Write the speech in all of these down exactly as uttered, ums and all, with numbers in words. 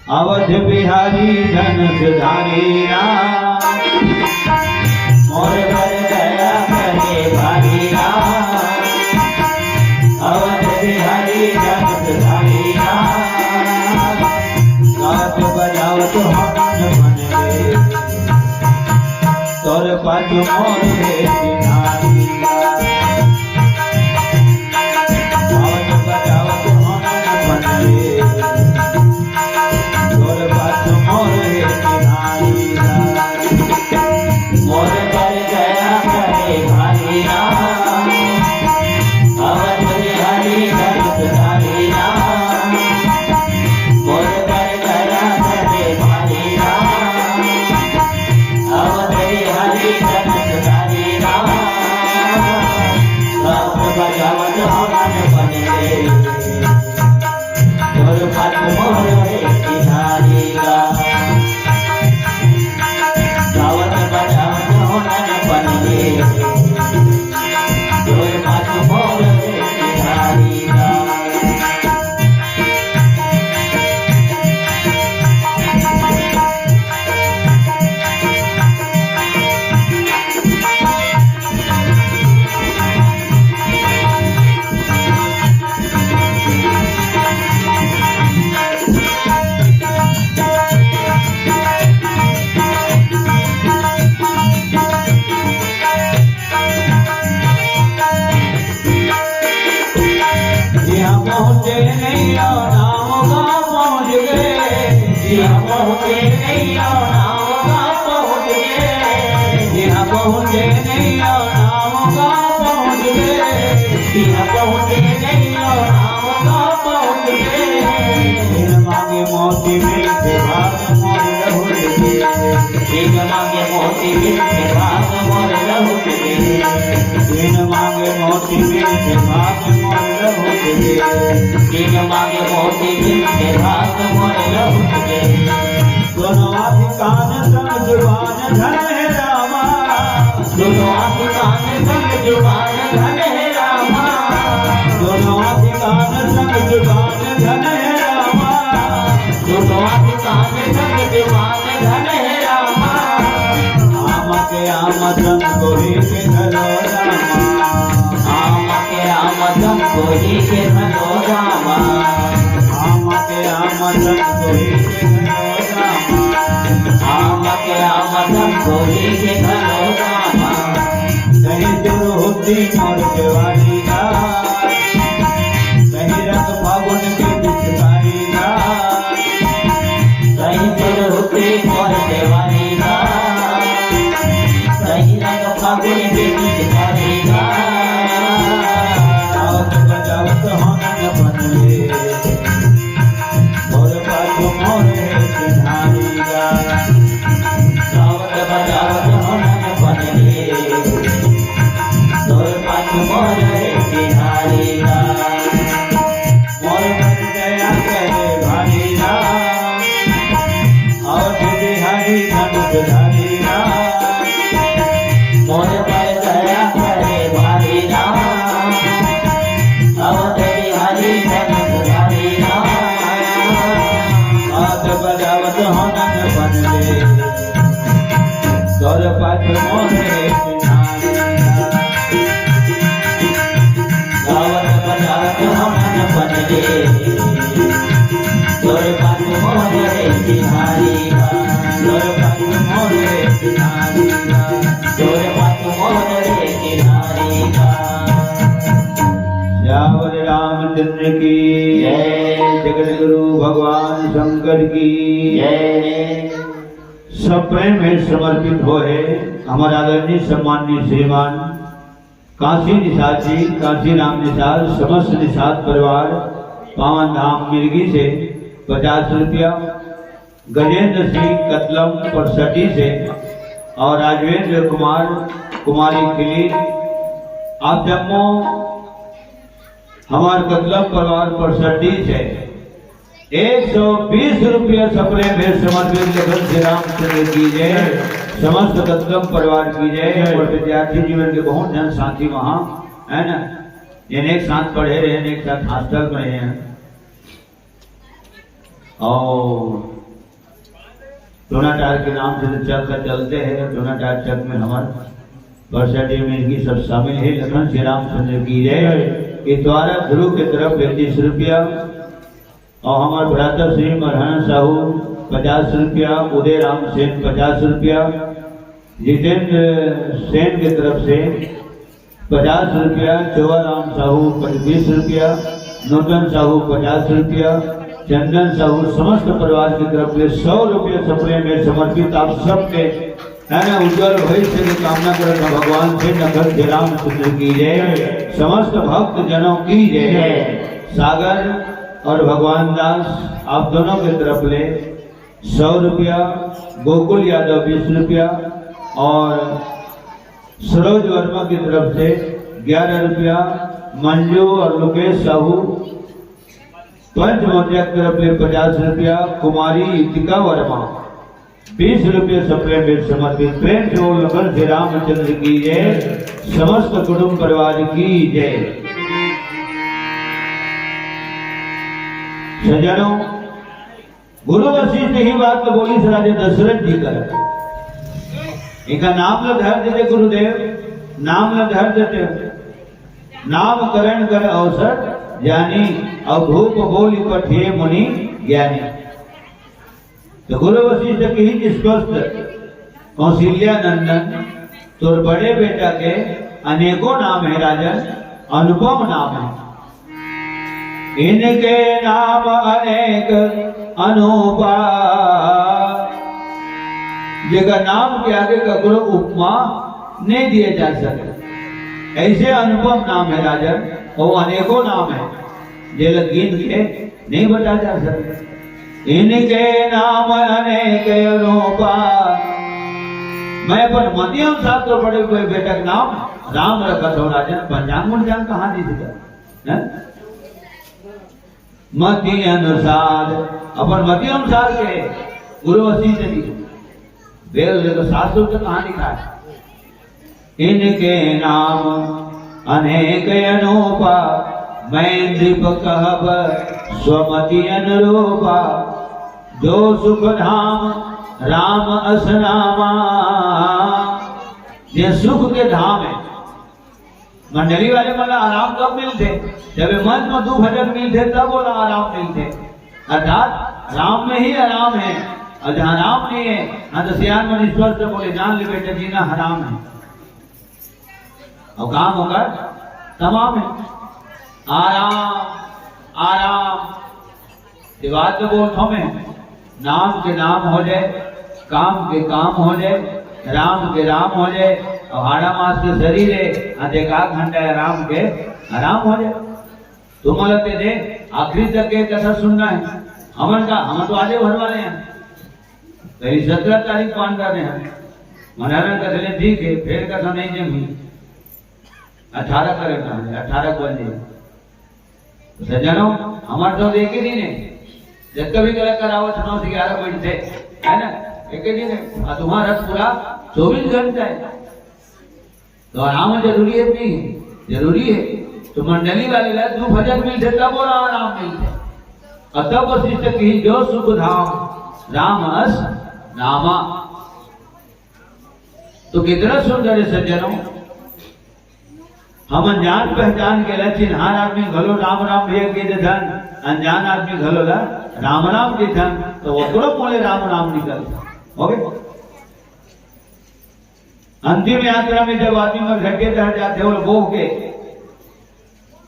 अवध बिहारी धनुष धारी राम, मोर बर दया करे भारी राम। अवध बिहारी धनुष धारी राम, गावत बजावत हवन बन रे। तोर पाछू मोर हे किनारी। गावत बजावत हवन बन रे। तोर पाछू मोर हे किनारी। मोर बर दया करे भारी राम। अवध बिहारी धनुष धारी राम। मोर बर दया करे भारी राम। अवध बिहारी धनुष धारी राम। गावत बजावत हवन बन रे। तोर पाछू मोर हे किनारी गा। गावत बजावत हवन बन रे। तोर पाछू मोर हे किनारी गा। जिहाँ पहुँचे नैया नाव गा पहुँच गे। जिहाँ पहुँचे नैया नाव गा पहुँच गे। जिहाँ पहुँचे नैया नाव गा पहुँच गे। जिहाँ पहुँचे नैया नाव गा पहुँच गे। बिन मांगे मोती मिलथे भाग मोर लहुट गे। बिन मांगे मोती मिलथे भाग मोर लहुट गे। बिन मांगे मोती मिलथे भाग मोर लहुट गे। बिन मांगे मोती मिलथे भाग मोर लहुट गे। दोनों आँखी कान संग जुबान धन हे रामा। दोनों आँखी कान संग जुबान धन हे रामा। दोनों आँखी कान संग जुबान धन हे रामा। दोनों आँखी कान संग जुबान धन हे रामा। आम के आम संग कोही के घलो रामा। आम के आम संग कोही के घलो रामा। आम के आम संग कोही के घलो रामा। आम के आम संग कोही के घलो रामा। कहीं दुरहुती मोर देवारी गा। कहीं रंग फागुन के पिचकारी गा। कहीं दुरहुती मोर देवारी गा। कहीं रंग फागुन के पिचकारी गा। गावत बजावत हवन बन रे। तोर पाछू मोर हे किनारी गा। गावत बजावत हवन बन रे। तोर पाछू मोर हे किनारी गा। मोर बर दया करे भारी राम। अवध बिहारी धनुष धारी राम। मोर बर दया करे भारी राम। अवध बिहारी धनुष धारी राम। गावत बजावत हवन बन रे। तोर पाछू मोर हे किनारी। गावत बजावत हवन बन रे। तोर पाछू मोर हे किनारी गा। तोर पाछू मोर हे किनारी गा। तोर पाछू मोर हे किनारी गा। सियावर रामचंद्र की जय। जगत गुरु भगवान शंकर की जय। सप्रेम हे समर्पित होय हे हमर आदरणीय सम्माननीय श्रीमान काशी निषाद जी, काशी राम निषाद, समस्त निषाद परिवार, पावन धाम मिर्गी से पचास रुपया, गजेंद्र सिंह कतलम परसटी से और राजवेंद्र कुमार, कुमारी खिली, आप जम्मो हमर कतलम परिवार परसटी से एक सौ बीस रुपया सप्रेम हे समर्पित लेखन श्री रामचंद्र की जय, समस्त कतलम परिवार की जय। जय। और विद्यार्थी जीवन के बहुत जन साथी वहाँ, है ना, ये एक साथ पढ़े रहे, एक साथ हॉस्टल में रहे हैं। और टोना टार के नाम से तो चक ह चलते हैं, तो टोना टार चक में हमर परसा टीम इनकी सब शामिल है। लखन श्री रामचंद्र की जय। इतवारा गुरु के तरफ ले तीस रुपया और हमारे भ्राता श्री मरहन साहू पचास रुपया, उदय राम सेन पचास रुपया, जितेंद्र सेन की तरफ से पचास रुपया, चोवा राम साहू बीस रुपया, नूतन साहू पचास रुपया, चंदन साहू समस्त परिवार की तरफ से सौ रुपया सपने में समर्पित आप सबके, है ना, उज्जवल भविष्य की कामना करत हँव भगवान से। नखत श्री रामचंद्र की जय, समस्त भक्त जनों की जय। सागर और भगवान दास आप दोनों की तरफ ले सौ रुपया, गोकुल यादव बीस रुपया और सरोज वर्मा की तरफ से ग्यारह रुपया, मंजू और लोकेश साहू पंच मोतिया की तरफ से पचास रुपया, कुमारी इतिका वर्मा बीस रुपये सपने में समर्पित। प्रेम से बोल लखन श्री रामचंद्र की जय, समस्त कुटुंब परिवार की जय। सज्जनों, गुरु वशिष्ठ ही बात तो बोली से राजा दशरथ जी कर, इनका नाम ल धर देते गुरुदेव, नाम ल धर देते, नामकरण कर अवसर जानी, और भूप बोली पठिए मुनि ज्ञानी। तो गुरु वशिष्ठ की ही स्पष्ट, कौशल्या नंदन, तोर बड़े बेटा के अनेकों नाम है राजन, अनुपम नाम है। इनके नाम अनेक अनूपा, जेकर नाम के आगे ककरो उपमा नहीं दिए जा सके। ऐसे अनुपम नाम है राजन, वो अनेकों नाम है, जेला गिन के नहीं बता जा सके। इनके नाम अनेक अनूपा, मैं अपन मति अनुसार तो बड़े कोई बेटा के नाम राम रखत हँव राजन, पंचांग उंचांग कहाँ जी दिखा, हैं? मति अनुसार, अपन मति अनुसार के गुरु वशिष्ठ जी, वेद के शास्त्र तो कहाँ लिखा है? इनके नाम अनेक अनूपा, मैं नृप कहब स्वमति अनुरूपा। जो सुख धाम राम अस नामा, जे सुख के धाम है, मंडली वाले मन ला आराम कब मिलथे? जब ये मंच में दू भजन मिलथे, तब ओला आराम मिलथे। अर्थात राम में ही आराम है, और जहाँ राम नहीं है, वहाँ तो सियान मन स्पष्ट बोले, जान ले बेटा, जीना हराम है। और काम होकर तमाम है। आराम, आराम, ये बात तो बोलता हूँ मैं, नाम के नाम हो जाए, काम के काम हो जाए, राम के राम हो जाए, और हाड़ा मास के शरीर है, आज एक आध घंटा है राम के आराम हो जाए। तुम लोग के दे आखिरी तक के कथा सुनना है। हमन का, हम तो आजे भर वाले हैं, पहली सत्रह तारीख को आने वाले हैं। मनारन का चले ठीक है, फिर कथा नहीं जमी, अठारह करेगा, अठारह को बंदे। तो सज्जनों, हमारे तो एक ही दिन है, जब कभी कलेक्टर आवत नौ से ग्यारह बजथे, है ना? एक ही दिन है। और तुम्हारा रथ पूरा चौबीस घंटा है, तो आराम जरूरी है कि नहीं? जरूरी है। तो मंडली वाले ला दू भजन मिलथे, तब ओला आराम मिलथे। और तब वशिष्ठ की जो सुख धाम, राम अस नामा। तो कितना सुंदर है सज्जनों, हम अनजान पहचान के ला चिन्हार आदमी घलो राम राम भैया के देथन, अनजान आदमी घलो ला राम राम देथन, तो ओकरो बोले राम राम निकल। हो गए? अंतिम यात्रा में जब आदमी मन घर के डहर जाथे, ओला बोह के,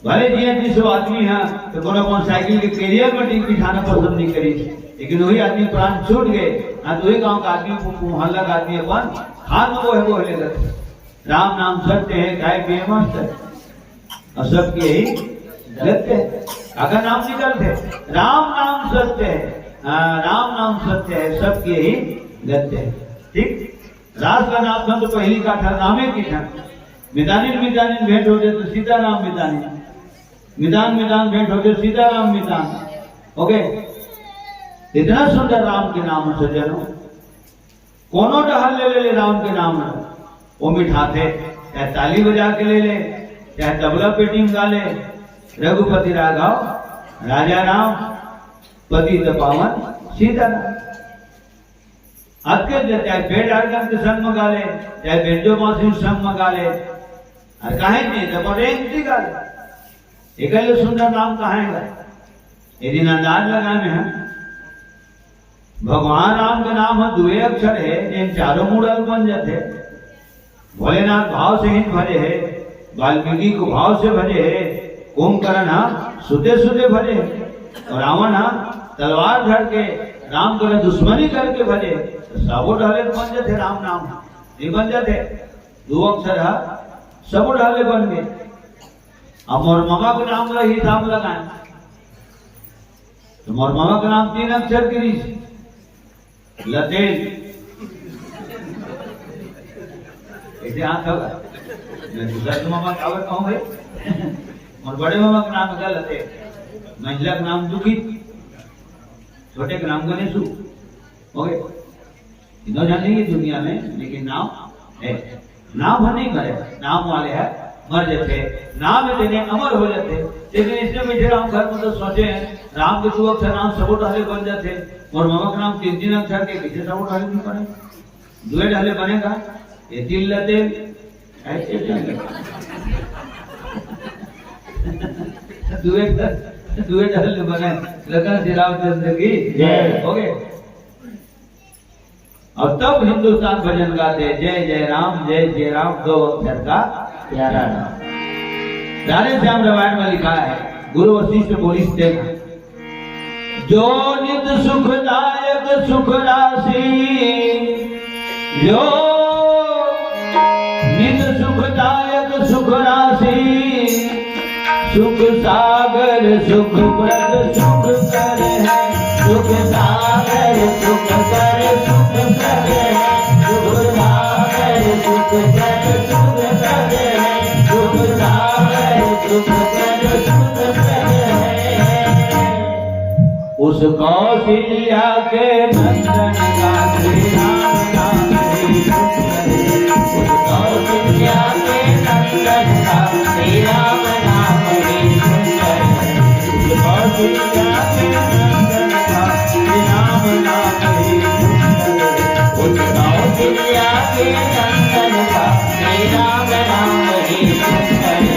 भले जिया जिस आदमी ह, तो कोनो अपन साइकिल के कैरियर में टिक बिठाना पसंद नहीं करी, लेकिन वही आदमी प्राण छूट गए, हाँ, तो वही गांव का आदमी, मोहल्ला का आदमी अपन हाथ में बोहे बोहे ले जाथे। राम नाम सत्य है, खाए पिए मस्त है, और सबके ही लगते हैं। अगर नाम निकलते, राम नाम सत्य है, हाँ, राम नाम सत्य है, सबके ही लगते हैं। ठीक, रास का नाम था तो पहली का था नामे की था। मितानिन मितानिन भेंट होते तो सीताराम मितानिन, मितान मितान भेंट होते सीताराम मितान। ओके, इतना सुंदर राम के नाम है सज्जनों। कोनो डहर ले ले, ले राम के नाम है, वो मिठाथे। चाहे ताली बजा के ले ले, चाहे तबला पेटी में गा ले। रघुपति राघव राजा राम, पतित पावन सीताराम। अतके जे चाहे पेट organ के संग म गा ले, चाहे बेंजो बांसुरी के संग म गा ले, अउ काहे नहीं, जब रेंग दी गा ले। एकर ले सुंदर नाम कहाँ हे गा? ये दिन अंदाज लगाने हैं। भगवान राम के नाम ह दुए अक्षर हे, जेन चारों मुड़ा ले बन जाथे। भोलेनाथ भाव से ही भजे हे, वाल्मीकि को भाव से भजे हे, कुंभकर्ण ह सुते सुते भजे हे, अउ रावण ह तलवार धर के राम करा दुश्मनी करके भजे, त सबो डहर ले बन जाथे राम नाम, नहीं बन जाथे? दू अक्षर ह सबो डहर ले बन गे। अब मोर ममा के नाम ला हिसाब लगाए, त मोर ममा के नाम तीन अक्षर के रहिस, लतेन। ऐसे हाथ होगा। मैं दूसरा के ममा काबर कहूँ भाई? मोर बड़े ममा के नाम हे लतेन, मंझला के नाम दुखी, छोटे के नाम गणेशू। हो गे? तीनों झन नहीं हे दुनिया में, लेकिन नाम हे। नाम ह नहीं मरे, नाम वाले ह मर जाथे। नाम हे तेने अमर हो जाथे। लेकिन इसने बैठे राम घर में तो सोचे हैं, राम के दू अक्षर नाम सबो डहर ले बन जाथे। मोर ममा के नाम तीन तीन अक्षर के, कइसे सबो डहर ले नहीं बने? दुए डहर ले बने गा? ये तिल लते, ऐसे तिल लते। दुए डहर, दुए डहर ले बने। लखन श्री रामचंद्र की जय। हो गे? अउ तब हिंदुस्तान भजन गाथे, जय जय राम, जय जय राम, दो अक्षर का प्यारा नाम। राधे श्याम रामायण में लिखा है, गुरु वशिष्ठ बोलिस तेन, जो नित सुखदायक सुख राशि, जो नित सुखदायक सुख राशि, सुख सागर सुख प्रद सुख कर है, सुख सागर सुख कर सुख कर है, सुख सागर सुख कर सुख कर है, सुख सागर सुख कर सुख कर है। उस कौशल्या के नंदन का श्री राम नाम ही सुंदर है। उस कौशल्या के नंदन का श्री राम नाम ही सुंदर है। उस कौशल्या के नंदन का श्री राम नाम ही सुंदर है। उस कौशल्या के नंदन का श्री राम नाम ही सुंदर है।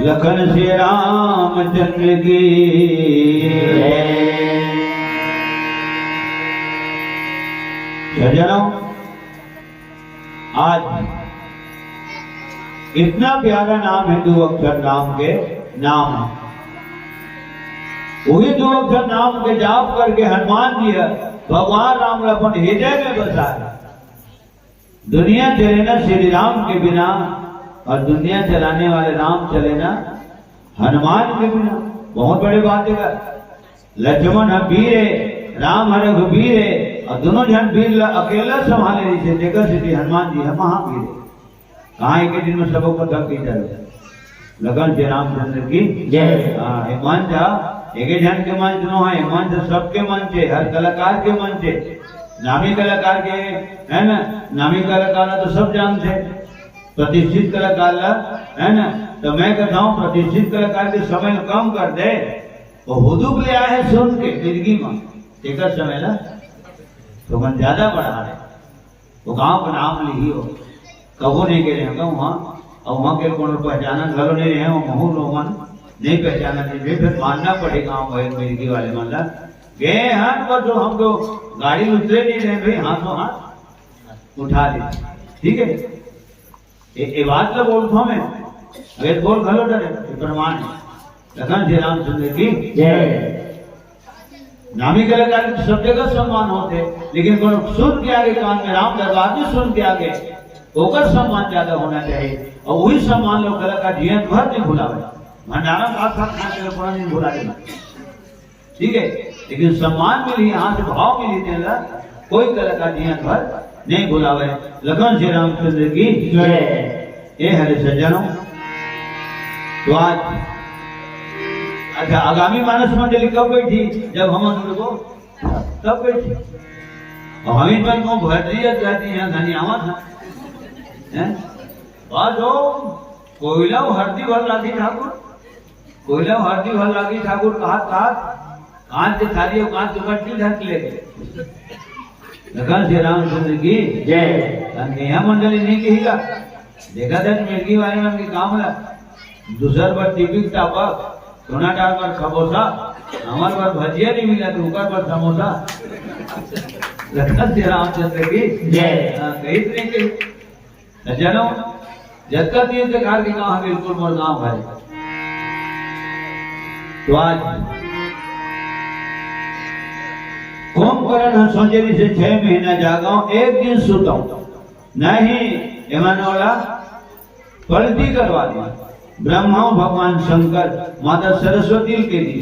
लखन श्री रामचंद्र की जय। सज्जनों, आज इतना प्यारा नाम है, दो अक्षर नाम के नाम है। वही दो अक्षर नाम के जाप करके हनुमान जी है, भगवान राम ला अपन हृदय में बसा है। दुनिया चले ना श्री राम के बिना, और दुनिया चलाने वाले राम चले ना हनुमान के बिना। बहुत बड़े बात है। लक्ष्मण ह वीर हे, राम ह रघुवीर हे, और दोनों झन वीर ला अकेला संभाले रहिसे, तेकर सेती हनुमान जी ह महावीर हे। कहाँ एक दिन में सबो कथा की जाए। लखन श्री रामचंद्र की जय। हाँ, ये मंच हा, एक झन के मंच नो हे, ये मंच सबके मंच हे, हर कलाकार के मंच हे। नामी कलाकार के, है ना, नामी कलाकार तो सब जानथे, प्रतिष्ठित कलाकार ला, है ना। तो मैं कहता हूँ, प्रतिष्ठित कलाकार के समय कम कर दे, वो हुदुक ले आए हैं सुन के मिर्गी में, तेकर समय ला तो मन ज्यादा बढ़ा रहे। वो गांव का नाम लिही हो, कबो नहीं गे रहे हम वहाँ, और वहाँ के कोनो पहचाना घलो नहीं रहे, वो महू लोगन नहीं पहचाना नहीं रहे, फिर मानना पड़े गांव भर मिर्गी वाले मन ला। गए हैं तो जो हम तो गाड़ी उतरे नहीं रहे भाई, हाथों हाथ उठा ले, ठीक है। ये, ये बात तो बोलता हूँ मैं, अगर बोल घलो डरे, ये प्रमाण है। लखन श्री रामचंद्र की जय। नामी कलाकार के सब जगह सम्मान होथे, लेकिन कोनो सुन के आगे, कान में राम दरबार में सुन के आगे, ओकर सम्मान ज्यादा होना चाहिए। और वही सम्मान लोग कलाकार जीवन भर नहीं भुलावे। भंडारा में भात साथ खाने के लिए कोई नहीं भुलावे, ठीक है, लेकिन सम्मान मिली, यहाँ से भाव मिली, तेला कोई कलाकार जीवन भर नहीं भुलावे। लखन श्री रामचंद्र की जय। ये हरे सज्जनों, तो आज, अच्छा, आगामी मानस मंडली कब बैठी? जब हम उनको, तब बैठी। और हम इन पर को भर दिया जाती है, धनी आवा था, हैं? बात हो, कोयला हरदी भर लागी ठाकुर, कोयला हरदी भर लागी ठाकुर, कहात, कहात, कांच के थारी और कांच के मटकी ढक ले गए। लखन श्री रामचंद्र की जय। नेहा मंडली नहीं कही का? देखा था मिर्गी वाले मन के काम ला। दूसर बर टिफिन टापक, सोना डाल बर खबोसा, हमार बर भजिया नहीं मिला, तो ओकर बर समोसा। लखन श्री रामचंद्र की जय। हाँ, कही तो नहीं कही। सज्जनों, जतका तीर तखार के गांव है, बिल्कुल मोर गांव है। तो आज कुंभकर्ण ह सोचे रहिसे छह महीना जागव, एक दिन सुतव। नहीं, एमन ओला पलटी करवा दी। ब्रह्मा, भगवान शंकर, माता सरस्वती के दी,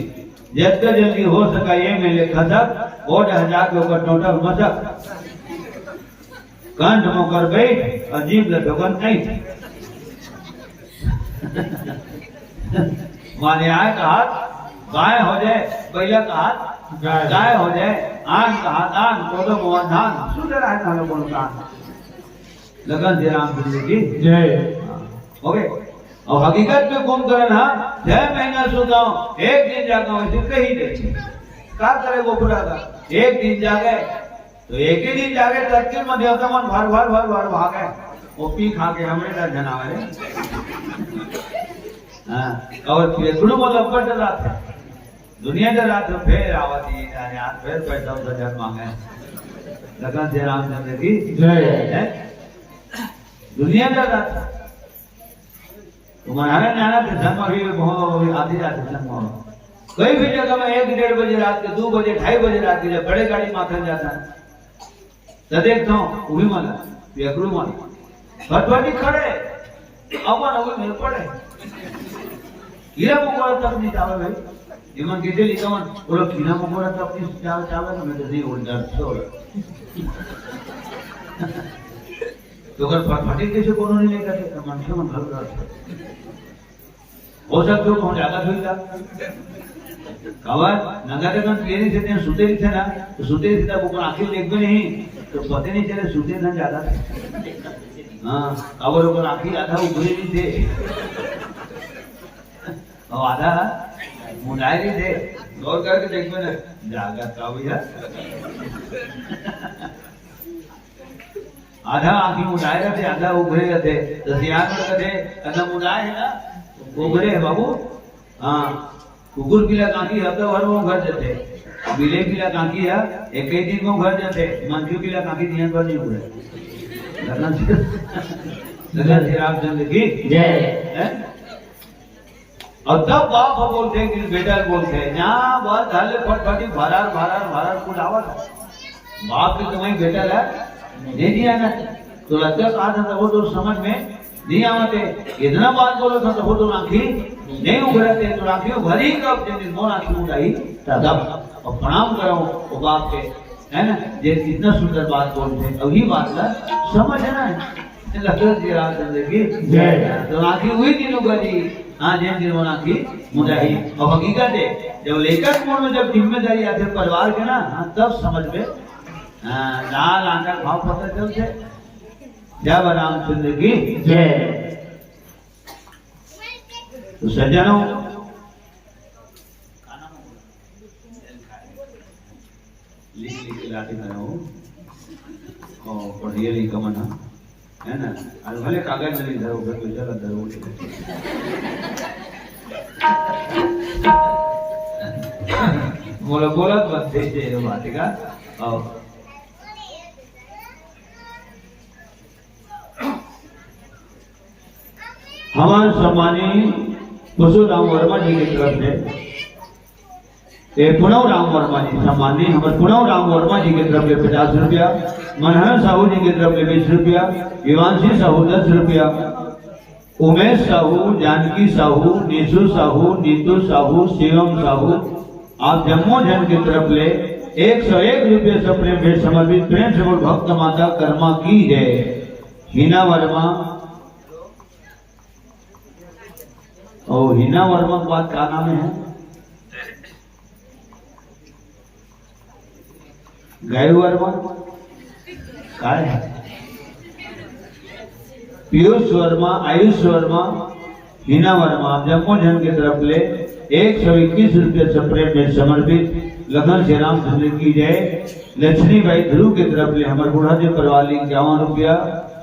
जतका जल्दी हो सका ये मेले खसक, वो डह जाके ओकर टोटल मसक। कंठ मोकर बैठ और जीभ ल ठोकन ऐठ। माने आय कहात गाय हो जाए, बैला कहात गाय। गाय हो जाए, आन कहात आन, कोदो मोहन धान, सुधर आए धान बोल कान। लखन श्री रामचंद्र की जय। हाँ, हो गए। और हकीकत में कुंभकर्ण हा, छह महीना सुताओ, एक दिन जागो, ऐसे कही दे। का करे वो बुरा का? एक दिन जागे, तो एक ही दिन जागे, धरती में देवता मन भर, भर, भर, भर भागे। वो पी खा के हमरे घर जनावे रे। हाँ, और फेफड़ू में लपट जाते। दुनिया के रात में फेर आवत ही, यार, यार, फेर पैसा उसा जब मांगे। लखन श्री रामचंद्र की जय। है? दुनिया के रात। तुम्हारा जाना तो संग में भी बहुत आधी रात संग में। कहीं भी जगह में एक डेढ़ बजे रात के, दो बजे, ढाई बजे रात के, जब बड़े गाड़ी माथन जाता है, तो देखता हूँ, वो भी माला, पेकरू माला, फटफटी खड़े, अब ना वो मेरे पड़े। कीड़ा मकोड़ा तक नहीं चावे भाई। इमन के दिल इमन, बोलो, कीड़ा मकोड़ा तक नहीं चावे, चावे, तो मैं तो नहीं, वो डर से हो। तो अगर फटफटी कैसे कोनो नहीं लेकर के, तो मन से मन भर डर से। हो सकता हो, कौन ज्यादा सुई था? काबर? नंगा तकन पिए नहीं थे, सुते नहीं थे ना, तो सुते नहीं थे, तब ओकर आँखी देखबे नहीं, तो पते नहीं चले, सुते ना ज्यादा। हाँ, काबर ओकर आँखी आधा उघरे नहीं थे, और आधा मुंडाए नहीं थे। गौर करके देखबे ना, जागत का भैया। आधा आँखी मुंडाए रहते, आधा उघरे रहते। तो सियान में कहते, कहना मुंडाए है ना, उघरे है बाबू। हाँ, कुकुर बिला काकी हफ्ता भर में उघर जाते, बिले बिला काकी है, एक ही दिन में उघर जाते, मंजू बिला काकी दिन भर नहीं उघरे। लखन से, लखन से रामचंद्र की जय। हैं? और तब बाप ह बोलथे कि बेटा ल बोलथे, "जा बस, धर ले फटफटी, भरार, भरार, भरार कुल आवत हे।" बाप के कमाई बेटा ला नहीं दिया ना, तो लगता कहा था, तब तो समझ में नहीं आवत हे। इतना बात बोलो था, तब तो आँखी नहीं उघरत हे, तो आँखी उघरी कब? जिन दिन मोर आँखी उघाई, तब। तब। और प्रणाम करो वो बाप के, है ना, जे इतना सुंदर बात बोलथे, अउ ही बात ला समझना है। लखन जी रामचंद्र की जय। तो आँखी उही दिन उघरी, हाँ, जेन दिन मोर आँखी मुंडाही। अब हकीकत है, जब लइका के मन में जब जिम्मेदारी आथे परिवार के ना, हाँ, तब समझ में, हाँ, लाल आंटा के भाव पता चलथे। जय रामचंद्र की जय। तो सज्जनों, लिख लिख के लाते खड़ा हो। और पढ़िए नहीं कमन, है ना? अरे भले कागज में नहीं धरो, घर पे चला धरो। बोलो, बोलो, बस दे दे रो बात का। और हमारे सम्मानी परशुराम वर्मा जी की तरफ से, ए, पुनव राम वर्मा जी, सम्मानी हमारे पुनव राम वर्मा जी की तरफ से पचास रुपया, मनहर साहू जी की तरफ से बीस रुपया, विवांशी साहू दस रुपया, उमेश साहू, जानकी साहू, निशु साहू, नीतू साहू, शिवम साहू, आप जम्मो झन की तरफ ले एक सौ एक रुपये से प्रेम भेंट समर्पित। प्रेम से बोल भक्त माता कर्मा की जय। हीना वर्मा, और हीना वर्मा के बाद का नाम है? गायू वर्मा, काय है? पीयूष वर्मा, आयुष वर्मा, हीना वर्मा, आप जम्मो झन के तरफ ले एक सौ इक्कीस रुपये से प्रेम भेंट समर्पित। लखन श्री रामचंद्र की जय। लक्ष्मी बाई ध्रुव के तरफ ले हमर बूढ़ा जी परिवार ले इक्यावन रुपया।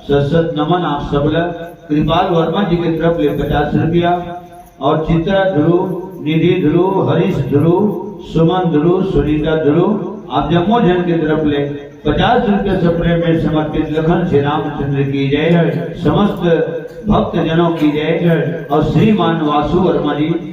सत सत नमन आप सब ला। कृपाल वर्मा जी के तरफ ले पचास रुपया। और चित्रा ध्रुव, निधि ध्रुव, हरीश ध्रुव, सुमन ध्रुव, सुनीता ध्रुव, आप जम्मो झन के तरफ ले पचास रुपये से प्रेम भेंट समर्पित। लखन श्री रामचंद्र की जय। समस्त भक्त जनों की जय। और श्रीमान वासु वर्मा जी,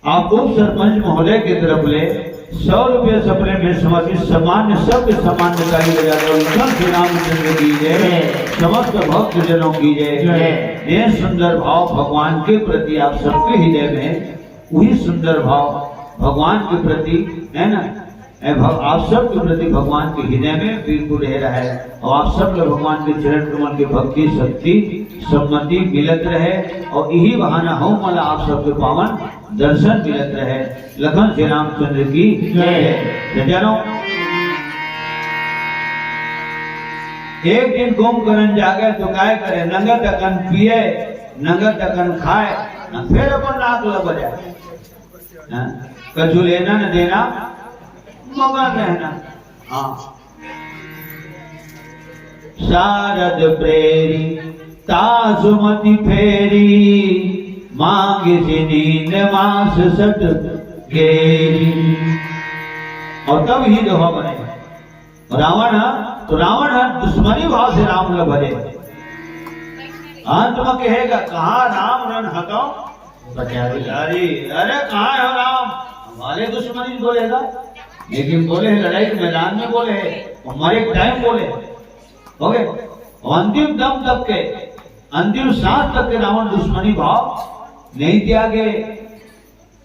आप उप सरपंच महोदय के तरफ ले सौ रुपये से प्रेम भेंट समर्पित। सम्मान, सबके सम्मान में ताली बजा दो। लखन श्री रामचंद्र की जय। समस्त भक्त जनों की जय। जय। ये सुंदर भाव भगवान के प्रति आप सबके हृदय में, वही सुंदर भाव भगवान के प्रति, है ना, ए भग-, आप सब के प्रति भगवान के हृदय में बिल्कुल रह रहा है। और आप सब लोग भगवान के चरण कमल के भक्ति, शक्ति, सम्मति मिलत रहे। और यही बहाना हो मला आप सबके पावन दर्शन मिलत रहे। लखन श्री रामचंद्र की जय। जय। तो जनो, एक दिन कुंभकर्ण जागे तो काय करे? नंगा तकन पिए, नंगा तकन खाए, ना फिर अपन नाक ल बजाए। हाँ? कछु लेना न देना, मगन रहना। हाँ। सारद प्रेरी तासु मति फेरी, मांगे से नींद मास सत गेरी। और तब ही दोहा बने। रावण, तो रावण ह दुश्मनी भाव से राम ल भजे। अंत में कहेगा, "कहाँ राम रन हतो पचारी।" अरे, अरे, कहाँ है राम? हमारे दुश्मनी बोलेगा, लेकिन बोले हैं लड़ाई के मैदान में बोले हैं, हमारे टाइम बोले, हो गए। और अंतिम दम तक के, अंतिम सांस तक के रावण दुश्मनी भाव नहीं त्यागे।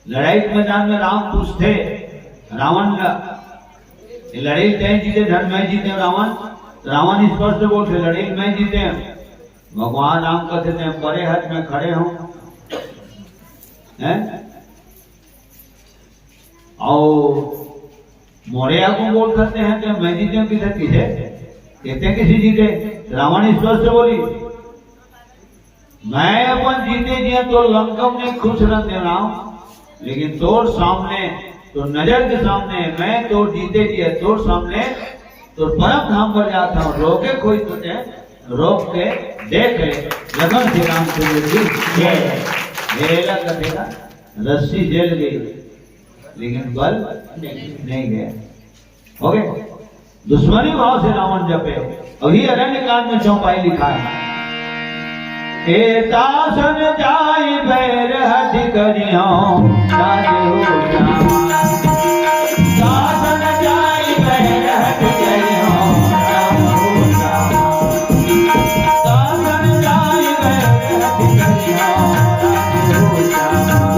लड़ाई के मैदान में राम पूछते रावण ला, "ये लड़ाई तय जीते, धन मैं जीते रावण?" रावण स्पष्ट बोलते, "लड़ाई मैं जीते।" भगवान राम कहते थे, "बड़े हट में खड़े हो।" हैं? अउ मोरे आगू बोलत हे त मैं जीतेंव कहिथे। कहिथे कइसे जीते? रावण ईश्वर से बोलिस, मैं अपन जीते जियत तोर लंका म नइ खुश रहन देंव, लेकिन तोर सामने, तोर नजर के सामने, मैं तोर जीते जियत तोर सामने, तोर परम धाम बर जात हंव, रोके कोई तो ते, रोक के देख ले। जय श्री रामचंद्र की जय। ये ला कथे ना, रस्सी जल गई, लेकिन बल नहीं गया। OK, दुश्मनी भाव से रावण जपे। अभी अरण्य कांड में चौपाई लिखा है, एतासन जाई बैर हठ करिहौं, राज हो श्याम। तासन जाई बैर हठ करिहौं, राम हो श्याम। तासन जाई बैर हठ करिहौं, राम हो श्याम।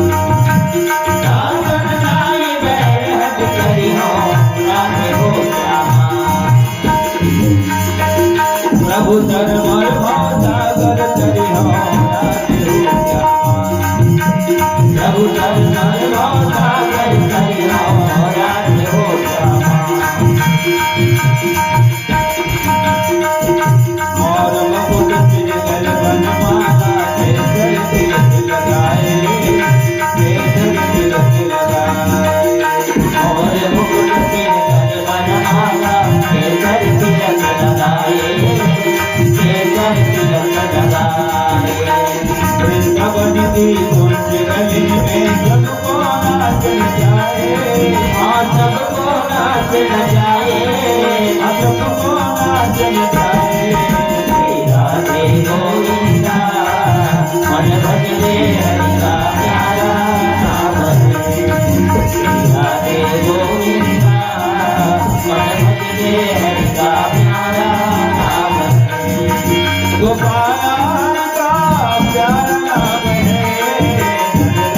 तासन जाई बैर हठ करिहौं, राम हो श्याम। प्रभु धर्म भव सागर तरिहौं, राज हो श्याम। प्रभु धर्म भव सागर तरिहौं, राज हो श्याम। और मुकुट सिर गल बनमाला, केसर तिलक लगाए, केसर तिलक लगाए। और मुकुट सिर गल बनमाला, केसर तिलक लगाए, केसर तिलक लगाए। वृंदावन की कुंज गली में सबको नाच नचाए, हाँ, सबको नाच नचाए, हाँ, सबको नाच नचाए। राधे गोविंदा, मन भज रे हरि का प्यारा नाम है। राधे गोविंदा, मन भज रे हरि का प्यारा नाम है। गोपाल का प्यारा नाम है,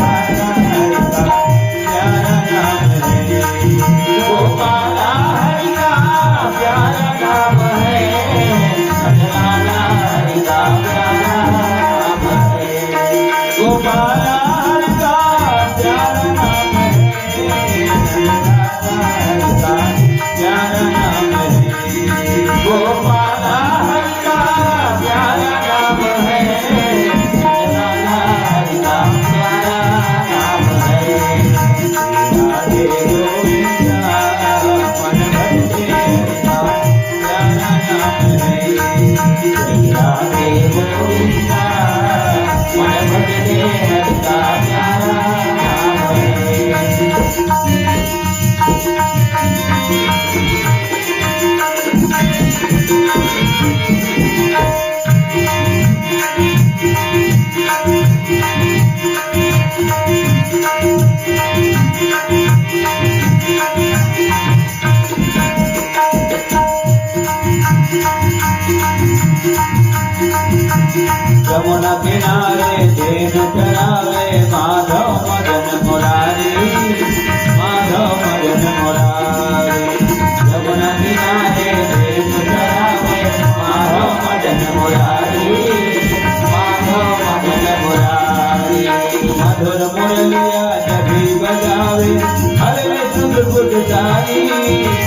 राधा हरि का प्यारा नाम है। गोपाल हरि का प्यारा नाम है, राधा हरि का प्यारा नाम है। गोपाल हरि का प्यारा नाम है, राधा हरि का प्यारा नाम है। गोपाल हरि का प्यारा नाम है, राधा हरि का प्यारा नाम है। राधे गोविंदा, मन भज रे हरि का प्यारा नाम है। राधे गोविंदा, मन भज रे हरि का प्यारा नाम है। जमुना किनारे झील चरावे माधव मदन मुरारी, माधव मदन मुरारी। जमुना किनारे झील चरावे माधव मदन मुरारी, माधव मदन मुरारी। मधुर मुरलिया जब भी बजावे, हर में सुध बुध जाई,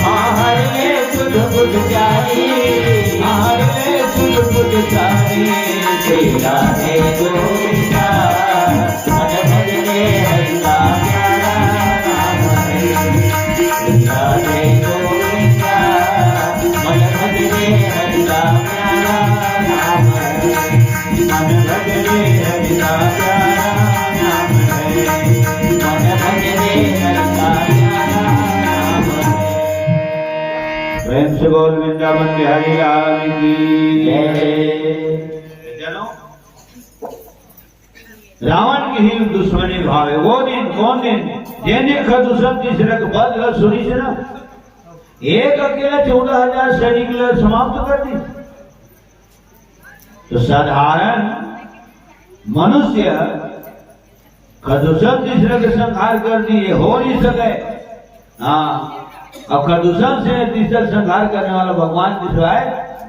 हाँ, हर में सुध बुध जाई, हाँ, हर में सुध बुध जाई। तेरा है गोविंदा, मन भज रे हरि का प्यारा नाम है। तेरा है गोविंदा, मन भज रे हरि का प्यारा नाम है। मन भज रे हरि का प्यारा नाम है। मन भज रे हरि का प्यारा नाम है। प्रेम से बोल वृंदावन बिहारी लाल की जय। चलो, रावण के ही दुश्मनी भावे। वो दिन, कौन दिन? जेन दिन खरदूषण तीसरा के वध ल सुनिस ना, एक अकेला चौदह हजार सैनिक ल समाप्त कर दिस। तो साधारण मनुष्य खरदूषण तीसरा के संहार कर दिस, हो नहीं सके। हाँ, अब खरदूषण से तीसरा संहार करने वाला भगवान सिवाय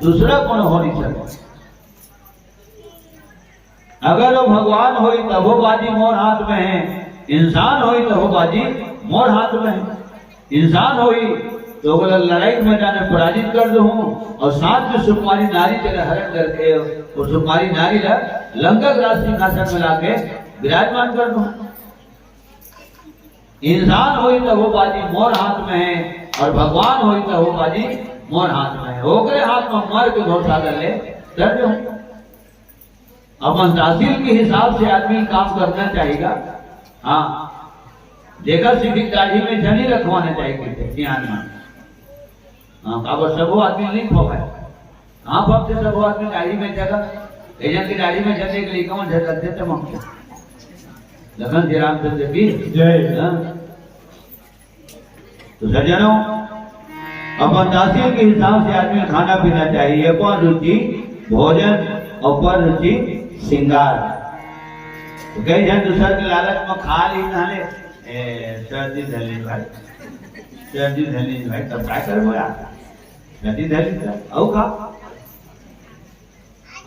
दूसरा कोई हो नहीं सके। अगर वो भगवान होई तभो बाजी मोर हाथ में है, इंसान होई तभो बाजी मोर हाथ में हे। इंसान होही तो ओला लड़ाई के मैदान में पराजित कर दूहूं, अउ साथ में सुकुमारी नारी तेला हरण करके अउ सुकुमारी नारी ला लंका के राज सिंहासन में लाके विराजमान कर दूहूं। इंसान होही त वो बाजी मोर हाथ में हे, अउ भगवान होही त वो बाजी मोर हाथ में हे। ओकरे हाथ में मर के घोड़सागर ले चल दूहूं। अपन तहसील के हिसाब से आदमी काम करना चाहेगा। हाँ, जेकर सिर्फ दाढ़ी में झन ही रखवाना चाहिए थे, ध्यान में। हाँ, काबर सबो आदमी नहीं फंसे। हाँ, फंसे सबो आदमी दाढ़ी में जगह, एक झन के दाढ़ी में जगह एक लइका मन झन लगथे तब हम। लखन श्री रामचंद्र की जय। हाँ। तो सज्जनों, अपन तहसील के हिसाब से आदमी खाना पीना चाहिए, पर रुचि भोजन अउ पर रुचि श्रृंगार। तो कई झन दूसर के लालच में खा ली, नाले, "ए, सर्दी धर ली भाई, सर्दी धर ली भाई, तब काय करबो यार? सर्दी धर ली तब, अउ खा।"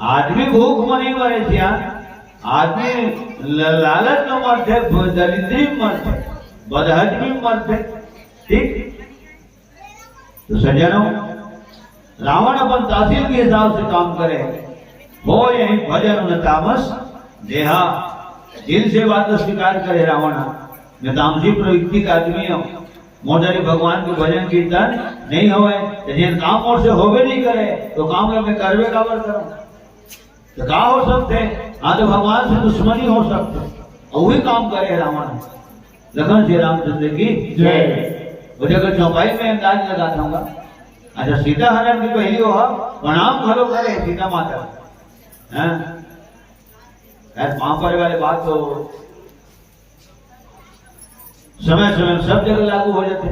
आदमी भूख म नहीं मरे सियान, आदमी ल-, लालच म मरथे, ब-, दरिद्री म मरथे, बदहजमी म मरथे। ठीक? तो सज्जनों, रावण अपन तहसील के हिसाब से काम करे, होय अहिं भजन न तामस देहा, दिल से बात स्वीकार करे रावण, न तामसी प्रवृत्ति का आदमी हो। मोर डहर भगवान के भजन कीर्तन नहीं होवे, तो जेन काम मोर से होबे नहीं करे, तो काम ला मैं करबे काबर करंव? तो का हो सकथे? हाँ, तो भगवान से दुश्मनी हो सकथे। अउ वही काम करे हे रावण। लखन श्री रामचंद्र की जय। वो जगह चौपाई में अंदाज लगाता हूँ। अच्छा, सीता हरण की पहली वो प्रणाम घलो करे सीता माता। हैं? यार, पाँव परे वाले बात तो समय समय में सब जगह लागू हो जाथे।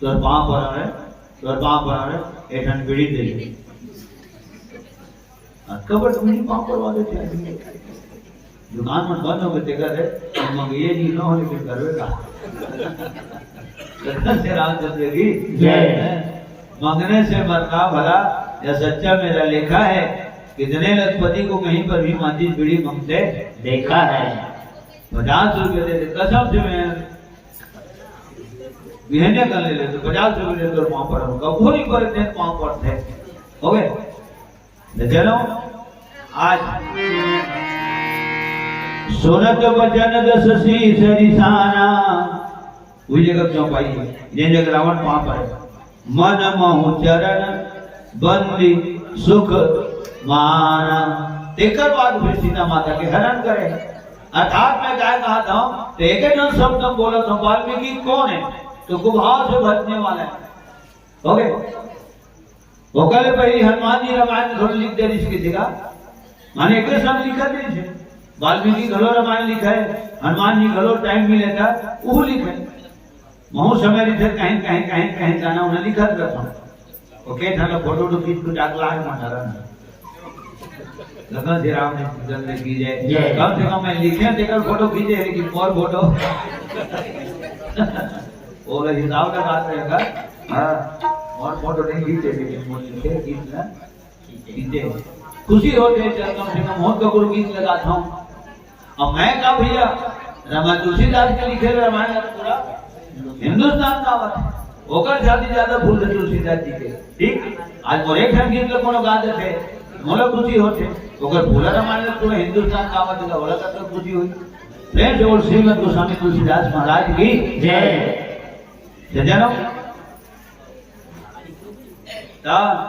तोर पाँव परंव रे, तोर पाँव परंव रे, एक ठन बीड़ी दे दे। अतका बड़ बीड़ी पाँव परवा देथे आदमी। दुकान में बंद हो गए, तेकर रे, हम मंगिए जी न हो, लेकिन करवे का। लखन श्री रामचंद्र की जय। मंगने से मरना भला, यह सच्चा मेरा लेखा है। कितने लखपति को कहीं पर भी माचिस बीड़ी मंगते देखा है। पचास रुपए दे दे, कसम से मैं बिहनिया कर ले ले, तो पचास रुपए दे तोर पाँव पड़े, कभू नहीं पड़े, तेरे पाँव पड़ते। हो गए? तो चलो, आज सुनत बचन दस शीश रिसाना, वही जगह क्यों पाई, जिन जगह रावण पाँव पड़े। मन महु चरण बंदी सुख माना। तेकर बाद फिर सीता माता के हरण करे। अर्थात मैं काय कहत हूँ, तो एक एक जन शब्द हम बोलत हूँ, वाल्मीकि कौन है? तो कुभाव से भजने वाला है। हो गए? ओकर ले पहले हनुमान जी रामायण घलो लिख दे रिहिस के जगह, माने एक शब्द लिखा दे रिहिस। वाल्मीकि घलो रामायण लिखे, हनुमान जी घलो टाइम मिले था, वो लिखे। महू समय रिथे कहीं, कहीं, कहीं, कहीं जाना उन्हें लिखत रहता हूँ। ओके, थाला फोटो तो खींच के डाक लाग मा डाला ना। लखन श्री रामचंद्र की जय। जय। कम से कम मैं लिखे, तेकर फोटो खींचे है कि मोर फोटो। वो लोग हिसाब लगाते हैं का? हाँ, मोर फोटो नहीं खींचे, लेकिन मोर लिखे, खींचना। ठीक है। खुशी होथे, चल कम से कम मोर ककरो गीत लगात हूँ। अब मैं का भैया, रामा तुलसीदास के लिखे रामायण पूरा हिंदुस्तान का आवत है। ओकर शादी ज्यादा फूल थे तुलसीदास जी के। ठीक? आज मोर एक ठन गीत ल कोनो गा देथे, मोला खुशी होथे। ओकर पूरा रामायण पूरा हिंदुस्तान का आवत है, ओला कतक खुशी होई। प्रेम से बोल श्रीमद गोस्वामी तुलसीदास महाराज की जय। जय जय राम। ता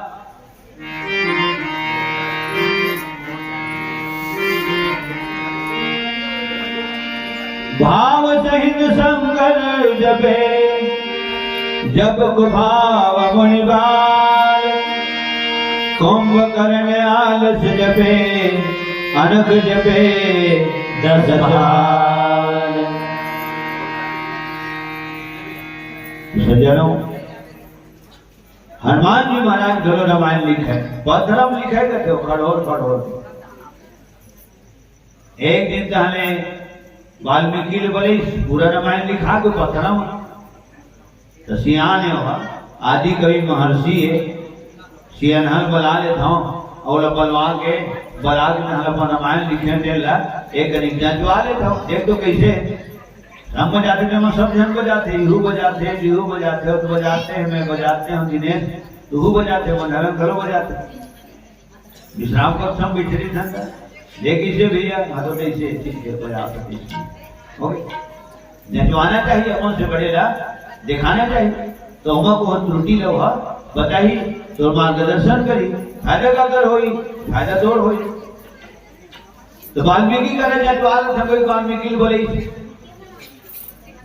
भाव सहित शंकर जपे, जप कुभाव मुनि बाल। कुंभकर्ण आलस जपे, अनख जपे दस बाल। सज्जनों, हनुमान जी महाराज घलो रामायण लिखे, पथरा म लिखे कथे, खड़ोर खड़ोर। एक दिन तहने वाल्मीकि ले बोले, "पूरा रामायण लिखा दो पथरा म।" तो सियान हे वह, आदि कवि महर्षि हे, सियान हल बला लेत हूँ, अउ ओला बलवा के, बला के तहन अपन रामायण लिखे, तेन ला एक कनिक जंचवा लेत हूँ, देख तो कैसे हे। हम बजाते थे, हम सब जन बजाते, इहू बजाते, जीहू बजाते, तो बजाते हैं, मैं बजाते हूँ, दिनेश, तूहू बजाते, मन हमें घरो बजाते। विश्राम कक्ष में बिछड़ी था, लेकिन से भैया, हाँ, तो कैसे, ठीक है, बजा सकते हैं। हो गए? जचवाना चाहिए, अपन से बड़े ला दिखाना चाहिए। तो हम को त्रुटि लो हा, बताई, तो मार्गदर्शन करी, फायदा का कर होई, फायदा तोर होई। तो वाल्मीकि करे जचवाल था, कोई वाल्मीकि बोले,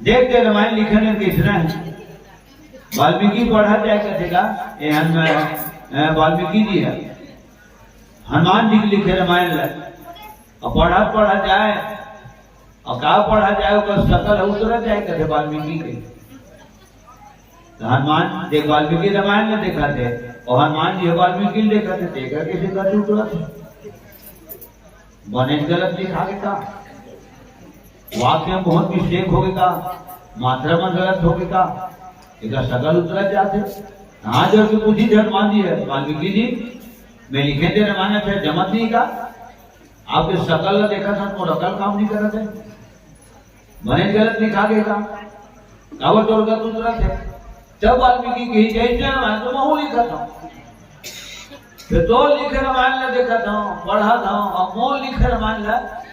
देख के रामायण लिखने किसने है? वाल्मीकि पढ़ा जाए कथे का, ये हम, अ, वाल्मीकि जी है, हनुमान जी के लिखे रामायण ला। और पढ़ा, पढ़ा जाए, और का पढ़ा जाए, ओकर शकल उतरा जाए कथे वाल्मीकि के। तो हनुमान देख, वाल्मीकि रामायण में देखा थे, और हनुमान जी वाल्मीकि में देखा थे, देखा कैसे कथे उतरा थे। बने गलत लिखा के का? वाक्य में बहुत mistake हो गई का? मात्रा में गलत हो गई का? एकर शकल उतरा जाते। हाँ, जो कि पूछी थे हनुमान जी है, वाल्मीकि जी, मैं लिखे थे रामायण, अच्छा जमत नहीं का? आपके शकल ला देखा था, मोर अकल काम नहीं करा थे। बने गलत लिखा गया था। काबर तोर का उतरा थे? जब वाल्मीकि कही, "जय जय रामायण," तो महू लिखा था। फिर तो लिखे रामायण ला देखा था, पढ़ा था, और मोर लिखे रामायण ला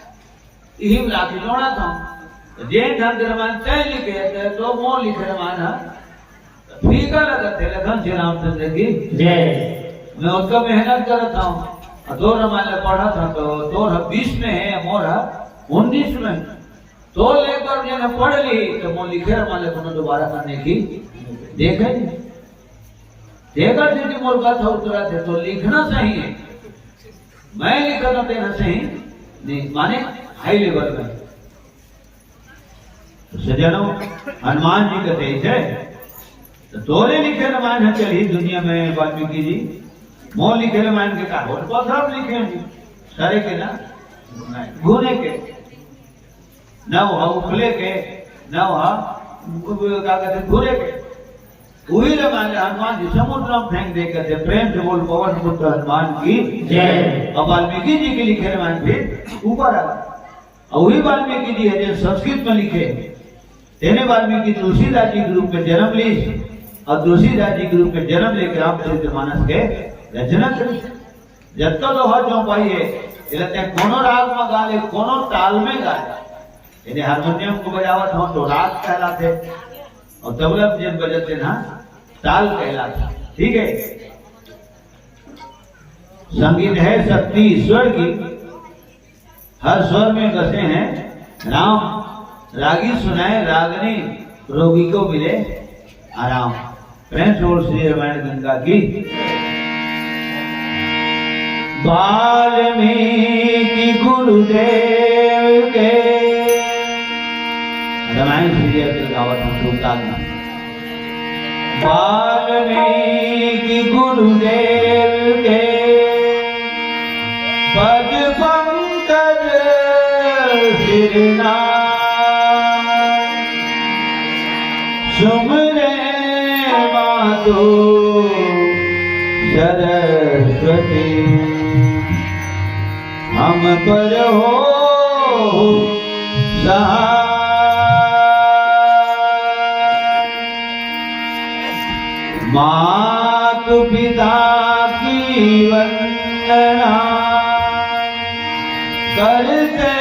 इही में लाके जोड़ा था। तो जे ढंग के रामायण तय लिखे थे, तो मोर लिखे रामायण है। फीका लगत है, लखन श्री रामचंद्र की जय। मैं उसका मेहनत करत हूँ, और दो रामायण ला पढ़ा था, तो तोर बीस में है, मोर है उन्नीस में। तो लेकर जेन पढ़ ली, तो मोर लिखे रामायण ला कोनो दोबारा करने की देखे नहीं। देखा थे कि मोर कथा उतरा थे, तो लिखना सही है। मैं लिखना तेना सही नहीं, माने high level में। तो सज्जनों, हनुमान जी कहते थे, तो तोरे लिखे रामायण है चली दुनिया में वाल्मीकि जी, मोर लिखे रामायण के का होत पथरा लिखे हैं जी, सरे के ना, घूने के, न वह उखले के, न वह, का कहते, घूरे के। वही रामायण हनुमान जी समुद्र में फेंक दे कहते, प्रेम से बोल पवन पुत्र हनुमान की जय। अब वाल्मीकि जी के लिखे रामायण फिर ऊपर आ गए। और वही वाल्मीकि जी है जो संस्कृत में लिखे, तेने वाल्मीकि तुलसीदास जी के रूप में जन्म ली और तुलसीदास जी के रूप में जन्म लेकर रामचरित मानस के रचना करी। जब तो दोहा चौपाई है, ये लगता है कोनो राग में गा ले, कोनो ताल में गा ले। यानी हारमोनियम को बजावत हो तो राग कहलाते, और तबला में जब बजते ना, ताल कहलाते। ठीक है, संगीत है शक्ति ईश्वर की, हर स्वर में बसे हैं राम। रागी सुनाए रागनी, रोगी को मिले आराम। प्रेम से बोल श्री रामायण गंगा की। वाल्मीकि गुरुदेव के, रामायण सीरियल के गावत हम सुल्तान में। वाल्मीकि गुरुदेव के पद पंकज सिरनाथ, सुमिरे मातु सरस्वती, हम पर हो सहाय। मातु पिता की वंदना करते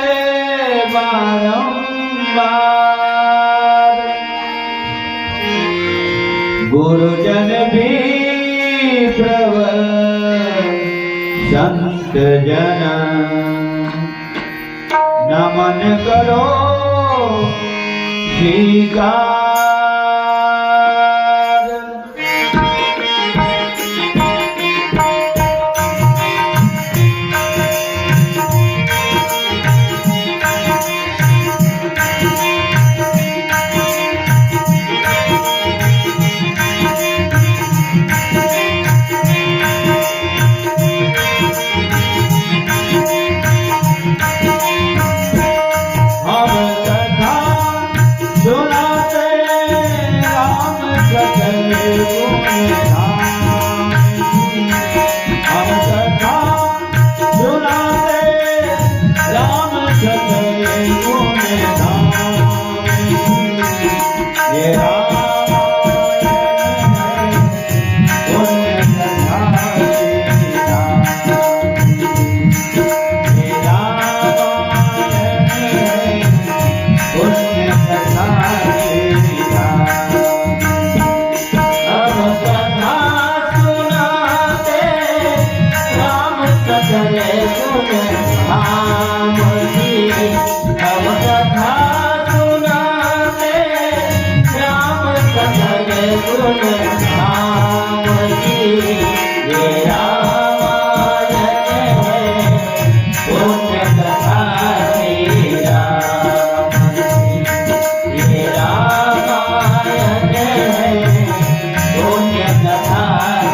बारंबार, गुरुजन भी प्रवर संत जन, नमन करो स्वीकार। हम कथा सुनाते राम सकल गुण धाम। हम कथा सुनाते राम सकल गुण धाम। राम जी, ये रामायण है, पुण्य कथा श्री राम जी। ये रामायण है, पुण्य कथा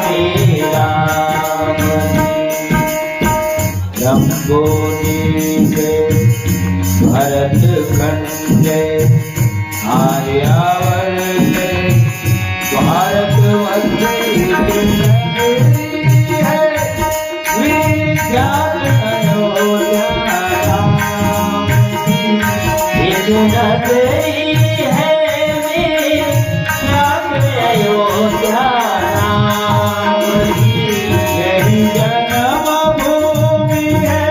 श्री राम जी। जम्बूद्वीप भरत खंड आर्यावर्त भारतवर्ष की नगरी है, विख्यात अयोध्या धाम की। एक नगरी है विख्यात अयोध्या धाम की। यही जन्म भूमि है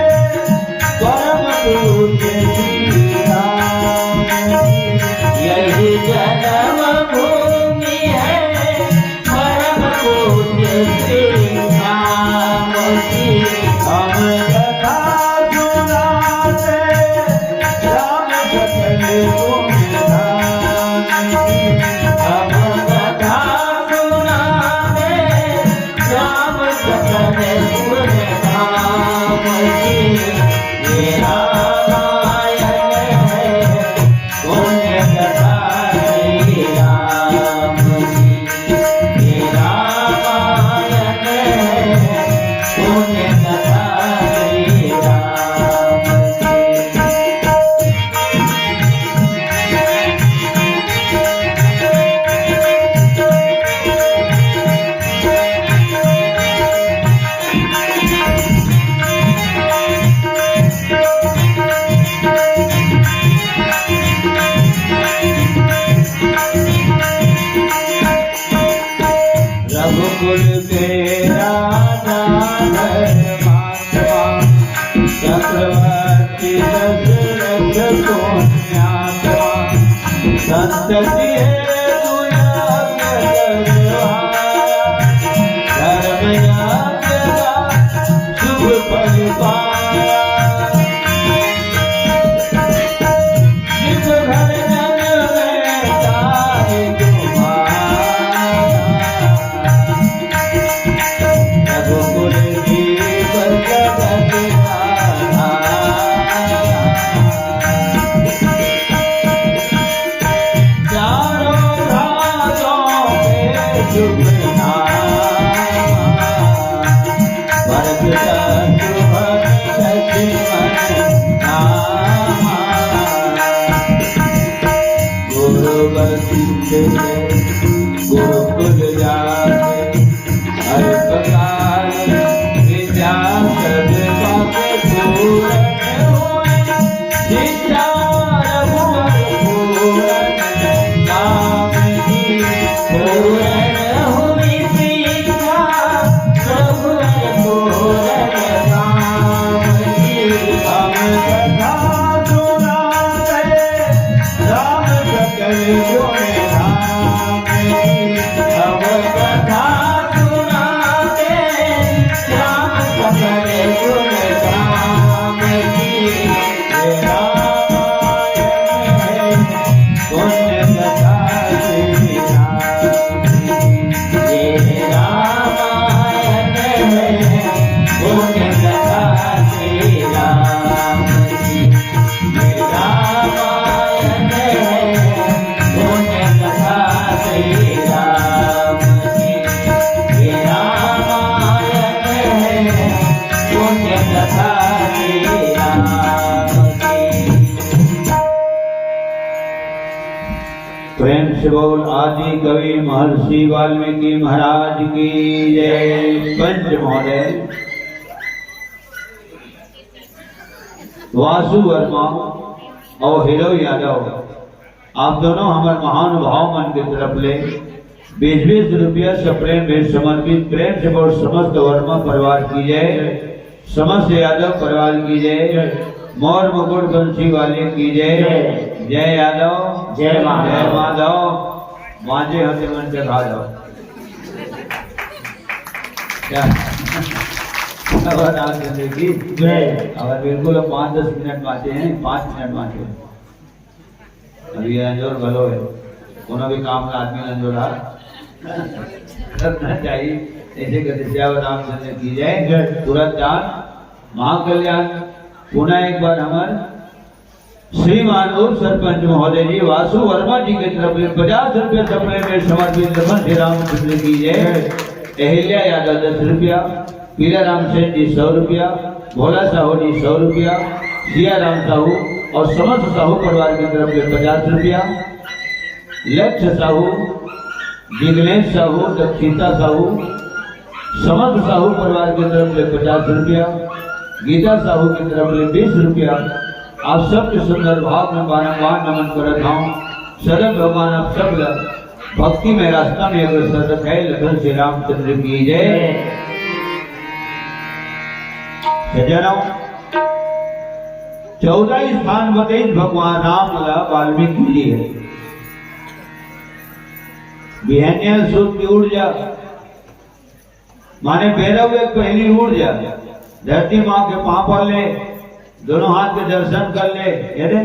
परम पूज्य श्री राम जी। यही जन्म भूमि है परम पूज्य श्री राम जी। हम कथा सुनाते राम सकल गुण गान की। हम कथा सुनाते राम सकल गुण गान की। ये रामायण है, पुण्य कथा श्री राम जी। ये रामायण है, पुण्य कथा श्री राम जी। रघुकुल के राजा धर्मात्मा, चक्रवर्ती दशरथ पुण्यात्मा, संतति हेतु यज्ञ करवाया, धर्म यज्ञ का शुभ फल पाया। जिस घर जन्मे ताहि तुम्हारा, रघुकुल दीप जगत आधारा। चारों धामों में शुभ नामा, भरत शत्रुघ्न लक्ष्मण रामा। गुरु वशिष्ठ के गुरुकुल जाके, अल्पकाल विद्या सब पाके पूर्ण हुई। शिक्षा रघुवर पूर्ण नाम की, पूर्ण हुई शिक्षा रघुवर पूर्ण नाम की। हम कथा सुनाते राम सकल गुण राम की। हम कथा सुनाते राम सकल गुण राम की। ये रामायण है, पुण्य कथा श्री राम की। ये रामायण है, पुण्य कथा श्री राम की। ये रामायण है, पुण्य कथा श्री राम की। ये रामायण है, पुण्य कथा श्री राम की। प्रेम से बोल आदि कवि महर्षि वाल्मीकि महाराज की जय। पंच महोदय वासु वर्मा और हीरो यादव, आप दोनों हमर महानुभाव मन के तरफ ले बीस बीस रुपया सप्रेम भेंट समर्पित। प्रेम से बोल समस्त वर्मा परिवार की जय, समस्त यादव परिवार की जय, मौर मुकुट बंसी वाले की जय। जय यादव, जय माधव। जय माधव। बाजे होते मन के खा जाओ। क्या? अब रामचंद्र की जय। अब बिल्कुल अब पाँच दस मिनट बाँचे हैं, पाँच मिनट बाँचे हैं। अभी ये अंजोर भलो है, कोनो भी काम का आदमी अंजोर आ, करना चाहिए। ऐसे करके सियावर रामचंद्र की जय। जय। तुरंत दान महाकल्याण। पुनः एक बार हमर श्रीमान उप सरपंच महोदय जी वासु वर्मा जी के तरफ ले पचास रुपया सपने में समर्पित। लखन श्री रामचंद्र की जय। अहिल्या यादव दस रुपया, पीला राम सेठ जी सौ रुपया, भोला साहू जी सौ रुपया, सिया राम साहू और समस्त साहू परिवार की तरफ से पचास रुपया, लक्ष्य साहू, जिग्नेश साहू, दक्षिता साहू, समस्त साहू परिवार की तरफ से पचास रुपया, गीता साहू की तरफ से बीस रुपया। आप सबके सुंदर भाव में बारंबार नमन करत हूँ। सदैव भगवान आप सब ला भक्ति में रास्ता में अग्रसर रखे। लखन श्री रामचंद्र की जय। सज्जनों, चौदह स्थान बताइस भगवान राम ला वाल्मीकि जी हे। बिहनिया सूत के उठ जा, माने भैरव एक पहली उठ जा, धरती माँ के पाँव पर ले, दोनों हाथ के दर्शन कर ले। ये दे,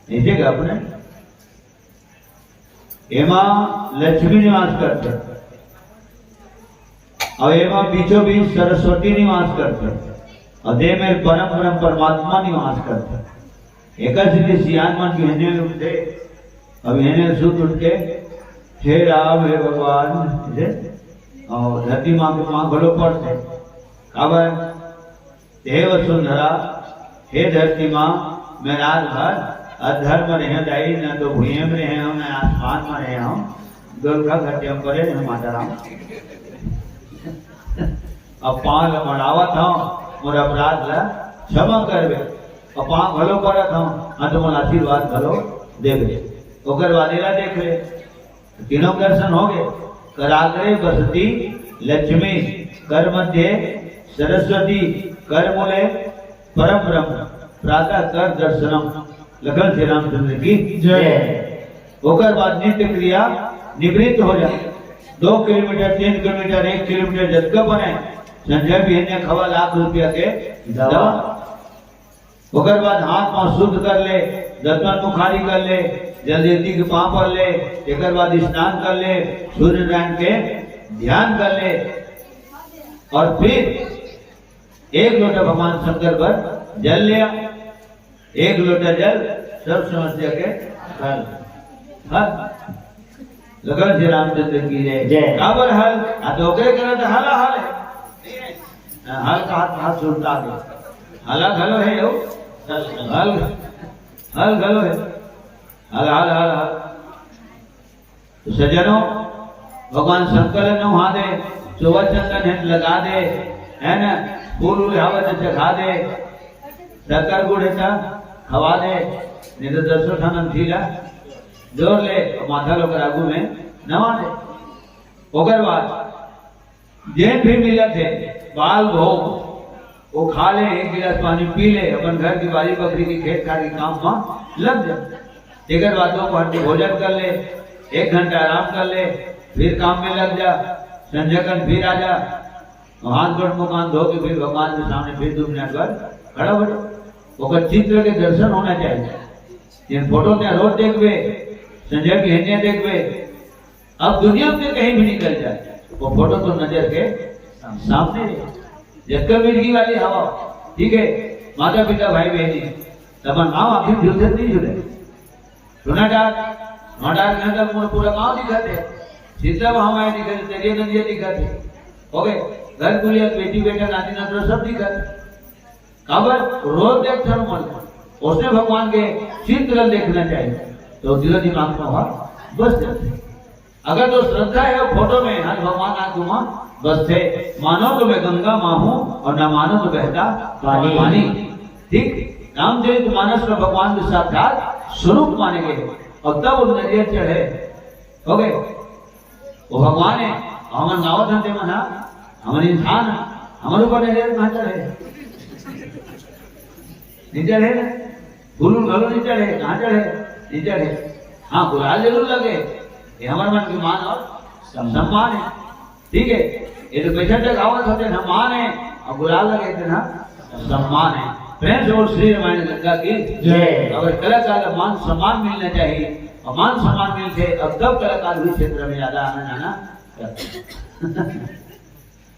ऐसे का अपने एमा लक्ष्मी निवास करथे, अउ एमा बीचों बीच सरस्वती निवास करथे, अउ दे में परम ब्रह्म परमात्मा निवास करथे। एकर सेती सियान मन बिहने उठथे, अउ बिहने सुत उठ के, "हे राम, हे भगवान", अइसे, अउ धरती माँ के पाँव घलो पड़थे। काबर? हे वसुंधरा, हे धरती माँ, मैं रात भर अधर में रहे दाई, न तो भुइयां में रहे हूँ, न आसमान में रहे हूँ, दोलखा घटिया में पड़े रहे माता राम। अब पाँव ल मड़ावत हूँ, मोर अपराध ल क्षमा करबे। अब पाँव घलो पड़त हूँ, हाँ तो मोला आशीर्वाद घलो देबे। ओकर बाद एला देख ले, तीनों दर्शन हो गए। कराग्रे बसती लक्ष्मी, कर मध्य सरस्वती, कर मूले परम ब्रह्म, प्रातः कर दर्शनम। लखन श्री रामचंद्र की जय। ओकर बाद नित्य क्रिया निवृत्त हो जाए। दो किलोमीटर, तीन किलोमीटर, एक किलोमीटर जतका बने, संझा बिहनिया खवा लाख रुपया के दवा। दवा। ओकर बाद हाथ पाँव शुद्ध कर ले, दतमन मुखारी कर ले, जल देवती के पाँव पर ले, एकर बाद स्नान कर ले, सूर्य नारायण के ध्यान कर ले, और फिर एक लोटा भगवान शंकर पर जल ले आ, एक लोटा जल सब समस्या के हल। हल। लखन श्री रामचंद्र की जय। जय। काबर हल? आ तो ओकरे करा तो हला हल है। हाँ, हल का हाथ, हाथ सुनता दे। हला घलो है यो। हल, हल घलो है। हल, हल, हल, हल। तो सज्जनों, भगवान शंकर ने नहा दे, चोवा चंदन है लगा दे, है ना? फूल उल हवा तो चढ़ा दे, शक्कर गुड़ है तो खवा दे, नहीं तो दसों ठान अंठीला जोर ले, माथा लोग आगू में नवा दे। ओकर बाद जेन भी मिलत हे, बाल भोग, वो खा ले, एक गिलास पानी पी ले, अपन घर की बाड़ी बखरी की खेत खार के काम में लग जा। तेकर बाद दोपहर के भोजन कर ले, एक घंटा आराम कर ले, फिर काम में लग जा, संझा कन फिर आ जा, हाथ गोड़ मुंह कान धो के फिर भगवान के सामने फिर दो मिनट बाद खड़ा हो जा। ओकर चित्र के दर्शन होना चाहिए। जिन फोटो में रोज देखबे, संझा बिहनिया देखबे, अब दुनिया में कहीं भी निकल जाए, वो फोटो तो नजर के सामने रहे। जतका मिर्गी वाली हवा, ठीक है, माता पिता भाई बहनी, तब नाम आखिर जुड़े नहीं जुड़े। सुना डार, वहाँ डार के अंदर मोर पूरा गांव दिखत है, सीता महामाई दिखत है, तेरी नदिया दिखत है, हो गए, घर कुलिया, बेटी बेटा, नाती नातरा सब दिखत है। काबर रोज देखथन ओमन, उसने भगवान के चित्र देखना चाहिए, तो दिलो दिमाग में वहाँ बस जाते। अगर तो श्रद्धा है वो फोटो में, हर भगवान आंखों में बसथे। मानो तो मैं गंगा माँ हूँ और ना मानो तो बहता पानी। पानी। ठीक, रामचरित मानस में भगवान के साक्षात स्वरूप माने गए और तब वो नजर चढ़े। हो गए। वो भगवान है, हमन गावत हन ते मन हा, हमन इंसान हन, हमर ऊपर नजर कहाँ चढ़े? नहीं चढ़े ना, गुरु घलो नहीं चढ़े, कहाँ चढ़े? नहीं चढ़े। हाँ, गुलाल जरूर लगे, ये हमर मन के मान और सम्मान है, ठीक है। ये तो पैसा तक आवत होते ना मान है, और गुलाल लगे थे ना सम्मान है। प्रेम से बोल श्री रामायण गंगा की जय। अगर कलाकार का मान सम्मान मिलना चाहिए, और मान सम्मान मिलथे, अब तब कलाकार भी क्षेत्र में ज्यादा आना जाना करथे।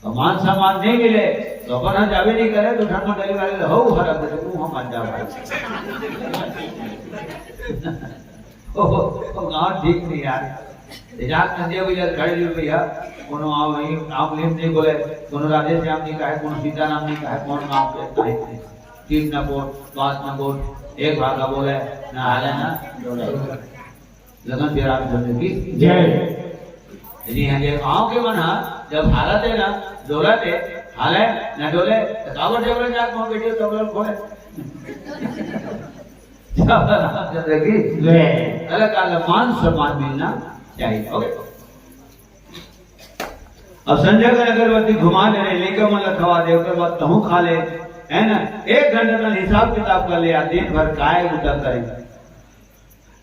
और मान सम्मान नहीं मिले तो अपन ह जाबे नहीं करे, तो ठन मंडली वाले ल, "हऊ हरा दे, तू हम मत जा भाई।" ओ, ओ, गाँव ठीक नहीं यार। इजाक नदिया भी जब खड़े जो भैया, कोनो आओ नहीं, नाम लेम नहीं बोले, कोनो राधे श्याम नहीं कहे, कोनो सीताराम नहीं कहे, कौन गाँव के कहे नहीं। तीन न बोल, पाँच न बोल, एक भागा बोले, ना हाले ना डोले। लगन श्री रामचंद्र की जय। यदि यहाँ के गाँव के मन हा, जब हालत है ना, डोलत है, हाले ना डोले, तो काबर जबरन जात वहाँ बैठे, तबला खोले। श्री रामचंद्र की जय। अलग अलग मान सम्मान मिलना चाहिए। ओके। अब संजय कर अगरबत्ती घुमा ले रे, लइका मन ला खवा दे, ओकर बाद तहूँ खा ले, है ना? एक घंटा तक हिसाब किताब कर ले यार, दिन भर काय बुता करे।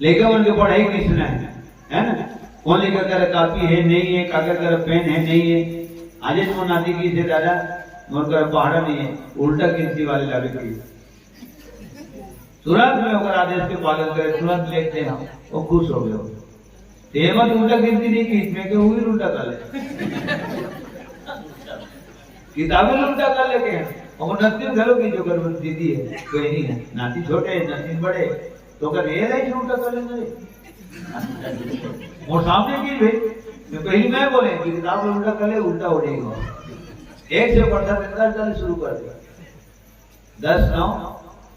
लइका मन के पढ़ाई किसना है, है ना? कौन लइका कर कॉपी है, नहीं है, काकर कर पेन है, नहीं है। आज मोर नाती की से दादा, मोर कर पहाड़ा नहीं है, उल्टा गिनती वाले लागे की। तुरंत में ओकर आदेश के पालन करे, तुरंत लेते हम, वो खुश हो गए। ते मत उल्टा गिनती नहीं की, इसमें के हुई उल्टा कर ले। किताबें उल्टा कर लेके हैं। और नसीब घरों की जो कर दीदी है, कोई नहीं है। नाती छोटे है, नसीब बड़े, तो कर ये नहीं उल्टा कर लेना रे। मोर सामने की भाई, मैं पहली मैं बोले कि किताब उल्टा कर ले, उल्टा हो जाएगा। एक से पढ़ता करना शुरू कर दे। दस नौ,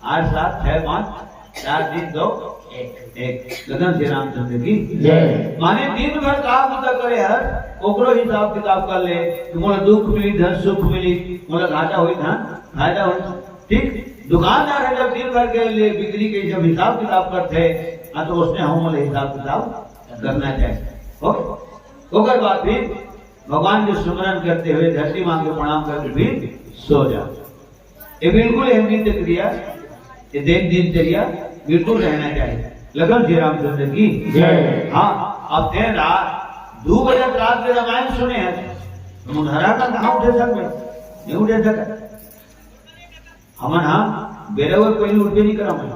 आठ सात, छह पाँच, चार तीन दो, एक, एक। लगन श्री रामचंद्र की जय। माने दिन भर काम तो करे हर, ओकरो हिसाब किताब कर ले, कि मोला दुख मिली, धन सुख मिली, मोला घाटा होई, धन फायदा होई। ठीक, दुकानदार है जब दिन भर के लिए बिक्री के जब हिसाब किताब करते हैं, हाँ, तो उसने हम वाला हिसाब किताब करना चाहिए। ओके? ओकर बाद फिर भगवान के सुमरन करते हुए धरती माँ के प्रणाम करके फिर सो जाओ। ये बिल्कुल ये नित्य क्रिया, ये दिन दिनचर्या बिल्कुल रहना चाहिए। लगन श्री रामचंद्र की जय। हाँ, अब दिन रात दो बजे रात में रामायण सुने हैं, तो मुंडहरा का कहाँ उठे सक में? नहीं उठे सक। हमन हाँ बेरा हुए पहले उठबे नहीं करा मैं।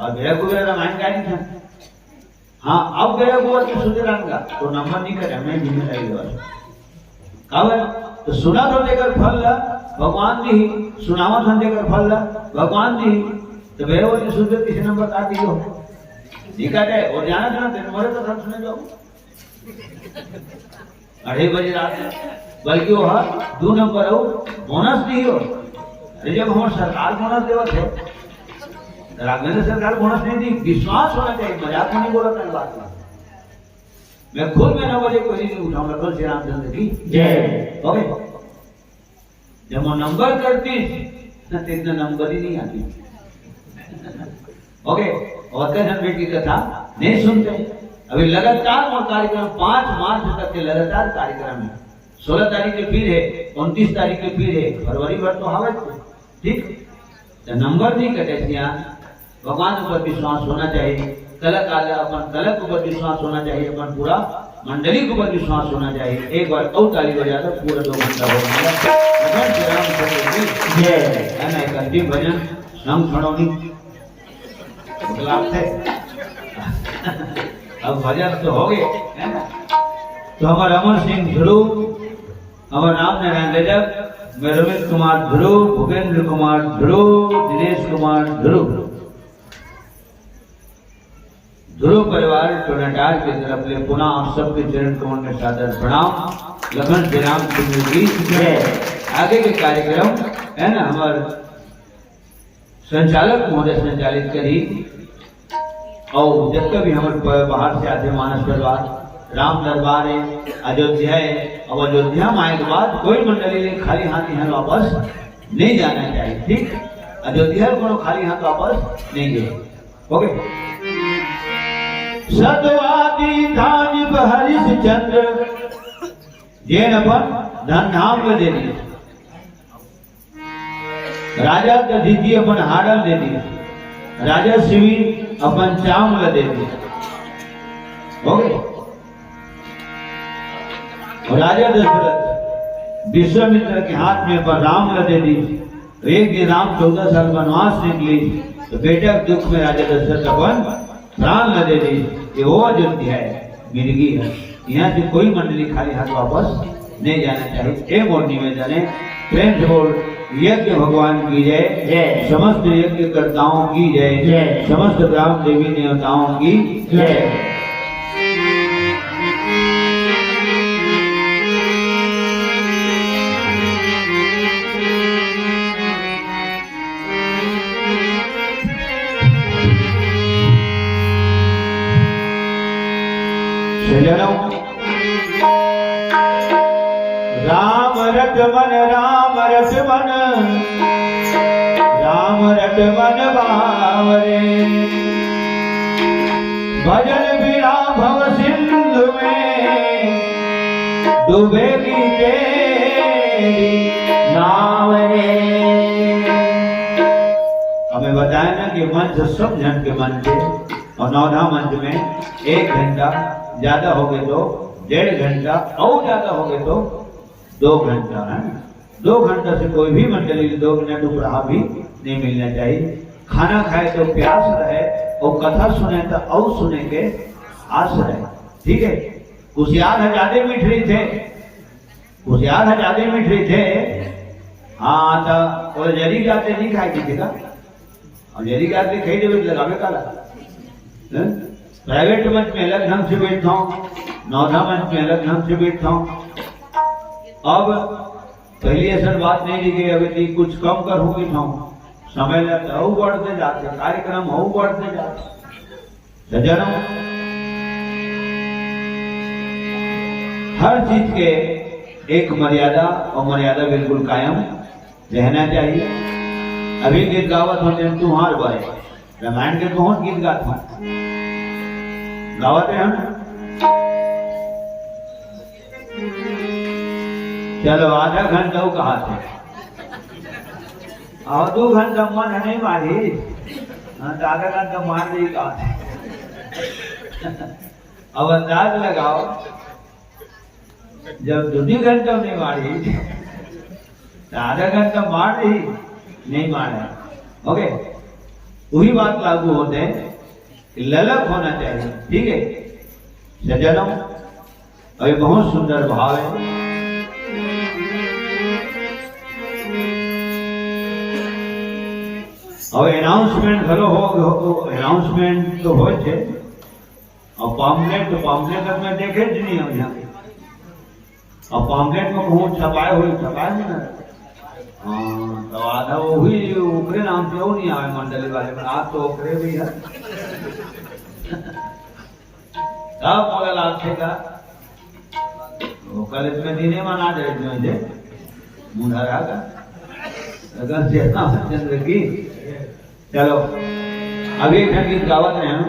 और बेरा को बेरा रामायण गाय नहीं था। हाँ, अब गया वो के सुधे रंगा, तो नंबर नहीं करे, मैं जिम्मेदारी लेवा। काबर? तो सुना तो देकर फल ला, भगवान जी ही, सुनावा था देकर फल ला, भगवान जी ही। तो भैया वो के सुधे किसी नंबर काट दियो। नहीं काटे, और जाना था ना, तेरे मरे तो हम सुने जाओ। अढ़ाई बजे रात में, बल्कि वो दो नंबर हो, बोनस नहीं हो। अरे, जब हमारे सरकार बोनस देवत है, राघवेंद्र सरकार बोनस नहीं दी, विश्वास होना चाहिए, मजाक में नहीं बोला था बात में। मैं खुद में नौ बजे कोई नहीं उठाऊंगा, कल श्री रामचंद्र की जय। ओके, जब वो नंबर करती तो इतना नंबर ही नहीं आती। ओके, और कई झन बेटी कथा नहीं सुनते। अभी लगातार वो कार्यक्रम, पाँच मार्च तक के लगातार कार्यक्रम है। सोलह तारीख के फिर है, उनतीस तारीख के फिर है, फरवरी भर तो हवे थे, ठीक? तो नंबर नहीं कटे सिया, भगवान ऊपर विश्वास होना चाहिए। कलाकार ला अपन कला के ऊपर विश्वास होना चाहिए, अपन पूरा मंडली के ऊपर विश्वास होना चाहिए। एक बार और ताली बजा दो, पूरा दो घंटा हो गया। भगवान श्री रामचंद्र की जय। है ना, एक अंतिम भजन, संग खड़ोनी। लागथे। अब भजन तो हो गए, है ना? तो हमारे अमर सिंह ध्रुव, हमारे राम नारायण रजक, मैं रमेश कुमार ध्रुव, भूपेंद्र कुमार ध्रुव, दिनेश कुमार ध्रुव, ध्रुव परिवार टोनाटार के तरफ ले पुनः आप सबके चरण कमल में सादर प्रणाम। लखन श्री राम सिंह जी जय। आगे के कार्यक्रम है ना, हमारे संचालक महोदय संचालित करी। और जब भी हमर प-, बाहर से आते मानस दरबार, राम दरबार है, अयोध्या है, अब अयोध्या में आए के बाद कोई मंडली ले खाली हाथ यहाँ वापस नहीं जाना चाहिए, ठीक? अयोध्या में कोनो खाली हाथ वापस नहीं जाए। ओके। सतवादी धानी हरिश्चंद्र जेन अपन धन धाम में दे दिए। राजा दधिची अपन हाड़ल दे दिए, राजा शिवी अपन चाम ल दे दिए। हो गए। और राजा दशरथ विश्वामित्र के हाथ में अपन राम ल दे दी। तो एक दिन राम चौदह साल वनवास निकली, तो बेटा के दुख में राजा दशरथ अपन प्राण न दे दी, ये वो अयोध्या है, मिर्गी है। यहाँ से कोई मंडली खाली हाथ वापस नहीं जाना चाहिए। ये मोर निवेदन है। प्रेम से बोल, यज्ञ भगवान की जय। जय। समस्त यज्ञ कर्ताओं की जय। जय। समस्त ग्राम देवी देवताओं की जय। जय। सजनों, राम रट मन, राम रट मन, राम रट मन बावरे। भजन बिना भव सिंधु में डूबेगी तेरी नाव रे। हमें बताया ना कि मंच सब जन के मंच है और नवधा मंच में एक घंटा, ज्यादा हो गए तो डेढ़ घंटा और ज्यादा हो गए तो दो घंटा है। दो घंटा से कोई भी मंडली दो मिनट उपराहा भी नहीं मिलना चाहिए। खाना खाए तो प्यास रहे और कथा सुने तो और सुने के आस रहे। ठीक है, कुसियार ह ज्यादा मीठ रहिथे, कुसियार ह ज्यादा मीठ रहिथे। हाँ, तो वो जरी जाते नहीं खाए किसी का। अब यदि आदमी कही देवे तो लगावे काला। हैं? प्राइवेट मंच में अलग ढंग से बैठता हूँ, नौधा मंच में अलग ढंग से बैठता हूँ। अब पहली ऐसा बात नहीं रही कि अभी कुछ कम कर हो बैठा हूँ। समय लगता है, वो बढ़ते जाते, कार्यक्रम हो बढ़ते जाते। सज्जनों, हर चीज के एक मर्यादा और मर्यादा बिल्कुल कायम रहना चाहिए। अभी गीत गावत हो जन तुहार बरे, रामायण के कौन गीत गात हो? गावत है हम। चलो, आधा घंटा वो कहा थे। और दो घंटा मन है नहीं मारी, हाँ, तो आधा घंटा मार दी कहा थे। अब अंदाज लगाओ, जब दो तीन घंटा नहीं मारी, तो आधा घंटा मार दी, नहीं मारा। ओके, वही बात लागू होते हैं कि ललक होना चाहिए। ठीक है सज्जनों, और ये बहुत सुंदर भाव है। और अनाउंसमेंट घलो हो, हो, अनाउंसमेंट तो हो छे। और पॉम्पलेट, तो पॉम्पलेट तक मैं देखे ज नहीं हूँ यहाँ। और पॉम्पलेट में कहूँ छपाए हुए, छपाए नहीं ना। हाँ, तो आधा वो भी ओकरे नाम से वो नहीं आवे मंडली वाले में, आज तो ओकरे भी है। तब मगर आखे का, वो कल इतने दिने मना जाए इतने जे, मुंडा रहा का। अगर श्री रामचंद्र की, चलो, अभी एक गीत गावत रहे हम।